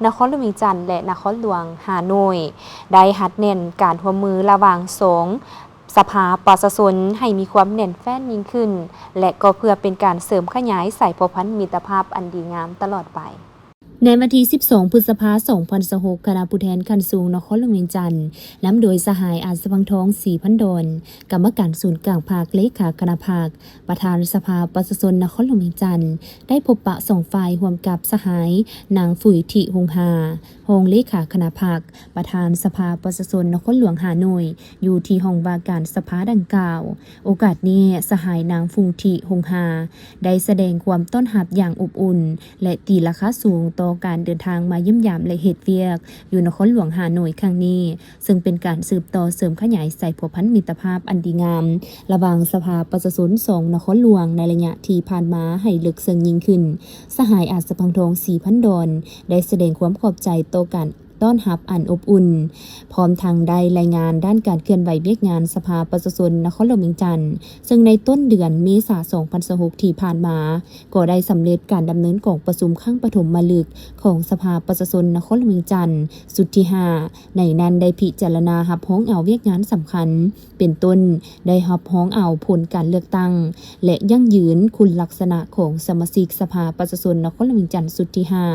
ນະຄອນຫຼວງວຽງຈັນ ແລະ ນະຄອນຫຼວງຮ່າໂນ້ຍ ໄດ້ຮັດແໜ້ນການຮ່ວມມືລະຫວ່າງສອງສະພາປະຊາຊົນໃຫ້ມີຄວາມແໜ້ນແຟ້ນຍິ່ງຂຶ້ນ ແລະ ກໍເພື່ອເປັນການເສີມຂະຫຍາຍສາຍພົວພັນມິດຕະພາບອັນດີງາມຕະຫຼອດໄປ. ໃນວັນທີສິບສອງ ພຶດສະພາ ສອງພັນຊາວຫົກ ຄະນະຜູ້ແທນຂັ້ນສູງນະຄອນຫຼວງວຽງຈັນ ນຳໂດຍສະຫາຍ ອາດສະພັງທອງ ສີພັນດອນ ກຳມະການສູນກາງພັກ, ເລຂາຄະນະພັກ, ປະທານສະພາປະຊາຊົນນະຄອນຫຼວງວຽງຈັນ ໄດ້ພົບປະສອງຝ່າຍ ຮ່ວມກັບສະຫາຍ ນາງ ຟຸຍ ທິ ຫົງຫາ ຮອງເລຂາຄະນະພັກ, ປະທານສະພາປະຊາຊົນນະຄອນຫຼວງຮ່າໂນ້ຍ ຢູ່ທີ່ຫ້ອງວ່າການສະພາດັ່ງກ່າວ. ໂອກາດນີ້ ສະຫາຍ ນາງ ຟຸງ ທິ ຫົງຫາ ໄດ້ສະແດງຄວາມຕ້ອນຮັບຢ່າງອົບອຸ່ນ ແລະ ຕີລາຄາສູງຕໍ່ການເດີນທາງມາຢ້ຽມຢາມ ແລະ ເຮັດວຽກຢູ່ນະຄອນຫຼວງຮ່າໂນ້ຍຄັ້ງນີ້, ເຊິ່ງເປັນການສືບຕໍ່ເສີມຂະຫຍາຍສາຍພົວພັນມິດຕະພາບອັນດີງາມ ລະຫວ່າງສະພາປະຊາຊົນສອງນະຄອນຫຼວງໃນໄລຍະທີ່ຜ່ານມາໃຫ້ເລິກເຊິ່ງຍິ່ງຂຶ້ນ. ສະຫາຍ ອາດສະພັງທອງ ສີພັນດອນ ໄດ້ສະແດງຄວາມຂອບໃຈຕໍ່ການຕ້ອນຮັບອັນອົບອຸ່ນ, ພ້ອມທັງໄດ້ລາຍງານດ້ານການເຄື່ອນໄຫວວຽກງານສະພາປະຊາຊົນນະຄອນຫຼວງວຽງຈັນ, ເຊິ່ງໃນຕົ້ນເດືອນເມສາ ສອງພັນຊາວຫົກ ທີ່ຜ່ານມາ ກໍໄດ້ສຳເລັດການດຳເນີນກອງປະຊຸມຄັ້ງປະຖົມມະລຶກຂອງສະພາປະຊາຊົນນະຄອນຫຼວງວຽງຈັນ ຊຸດທີຫ້າ ໃນນັ້ນໄດ້ພິຈາລະນາຮັບຮອງເອົາວຽກງານສຳຄັນ ເປັນຕົ້ນ ໄດ້ຮັບຮອງເອົາຜົນການເລືອກຕັ້ງ ແລະ ຢັ້ງຢືນຄຸນລັກສະນະຂອງສະມາຊິກສະພາປະຊາຊົນນະຄອນຫຼວງວຽງຈັນຊຸດທີຫ້າ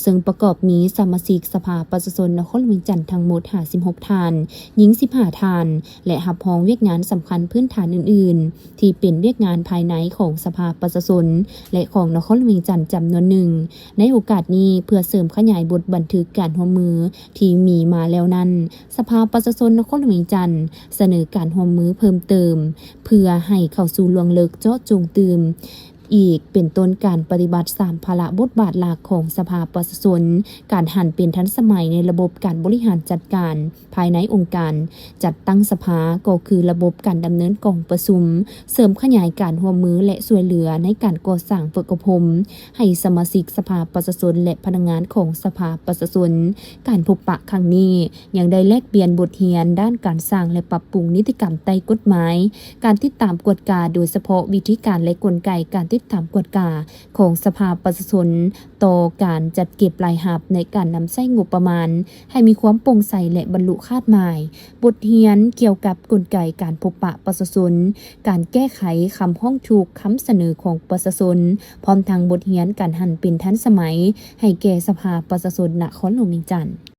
ເຊິ່ງປະກອບມີສະມາຊິກສະພາປະຊາຊົນນະຄອນຫຼວງວຽງຈັນທັງໝົດຫ້າສິບຫົກທ່ານ, ຍິງສິບຫ້າທ່ານ ແລະ ຮັບຮອງວຽກງານສຳຄັນພື້ນຖານອື່ນໆ ທີ່ເປັນວຽກງານພາຍໃນຂອງສະພາປະຊາຊົນ ແລະ ຂອງນະຄອນຫຼວງວຽງຈັນຈຳນວນໜຶ່ງ. ໃນໂອກາດນີ້ ເພື່ອເສີມຂະຫຍາຍບົດບັນທຶກການຮ່ວມມືທີ່ມີມາແລ້ວນັ້ນ, ສະພາປະຊາຊົນນະຄອນຫຼວງວຽງຈັນ ສະເໜີການຮ່ວມມືເພີ່ມເຕີມ ເພື່ອໃຫ້ເຂົ້າສູ່ລວງເລິກເຈາະຈົງຕື່ມອີກ ເປັນຕົ້ນການປະຕິບັດສາມພາລະບົດບາດຫຼັກຂອງສະພາປະຊາຊົນ, ການຫັນເປັນທັນສະໄໝໃນລະບົບການບໍລິຫານຈັດການ ພາຍໃນອົງການຈັດຕັ້ງສະພາ ກໍຄືລະບົບການດຳເນີນກອງປະຊຸມ, ເສີມຂະຫຍາຍການຮ່ວມມື ແລະ ຊ່ວຍເຫຼືອໃນການກໍ່ສ້າງຝຶກອົບຮົມໃຫ້ສະມາຊິກສະພາປະຊາຊົນ ແລະ ພະນັກງານຂອງສະພາປະຊາຊົນ. ການພົບປະຄັ້ງນີ້ຍັງໄດ້ແລກປ່ຽນບົດຮຽນດ້ານການສ້າງ ແລະ ປັບປຸງນິຕິກຳໃຕ້ກົດໝາຍການຕິດຕາມກວດກາ, ໂດຍສະເພາະວິທີການ ແລະ ກົນໄກການຕິດຕາມກວດກາຂອງສະພາປະຊາຊົນ ຕໍ່ການຈັດເກັບລາຍຮັບໃນການນຳໃຊ້ງົບປະມານໃຫ້ມີຄວາມໂປ່ງໃສ ແລະ ບັນລຸຄາດໝາຍ. ບົດຮຽນກ່ຽວກັບກົນໄກການພົບປະປະຊາຊົນ, ການແກ້ໄຂຄຳຮ້ອງທຸກ, ຄຳສະເໜີຂອງປະຊາຊົນ, ພ້ອມທັງບົດຮຽນການຫັນເປັນທັນສະໄໝໃຫ້ແກ່ສະພາປະຊາຊົນນະຄອນຫຼວງວຽງຈັນ.